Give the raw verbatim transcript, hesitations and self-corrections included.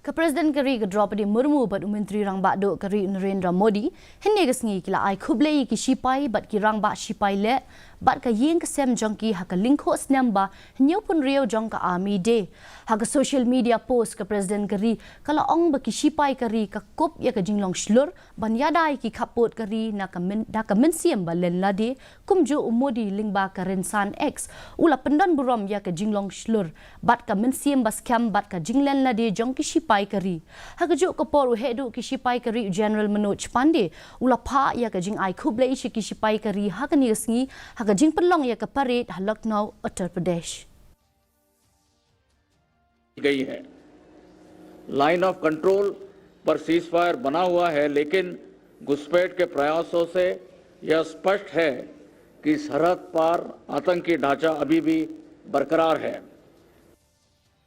Ka President ka ri ka Droupadi Murmu bad u Myntri Rangbah Duh ka ri u Narendra Modi hynne ka sngi ki la ai khublei ïa ki shipai bad ki rangbah shipai leh bad ka ïing ka sem jong ki ha ka lyngkhuh snem ba hynñiewphew hynriew jong ka Army Day. Ha ka social media post ka President ka ri ka la ong ba ki shipai ka ri ka kup ïa ka jinglong shlur ban ïada ïa ki khappud ka ri na ka myn, da ka mynsiem ba len lade. Kumjuh u Modi lyngba ka rynsan X u la pyndon burom ïa ka jinglong shlur bad ka mynsiem ba skhem bad ka jinglen lade jong ki shipai ka ri. Ha kajuh ka por u heh duh ki shipai ka ri u General Manoj Pandey u la phah ïa ka jingai khublei sha ki shipai ka ri ha kane ka sngi ha ka jingpynlong ïa ka parade ha Lucknow, Uttar Pradesh. गई है। लाइन ऑफ कंट्रोल पर सीजफायर बना हुआ है, लेकिन घुसपैठ के प्रयासों से यह स्पष्ट है कि सरहद पार आतंकी ढांचा अभी भी बरकरार है।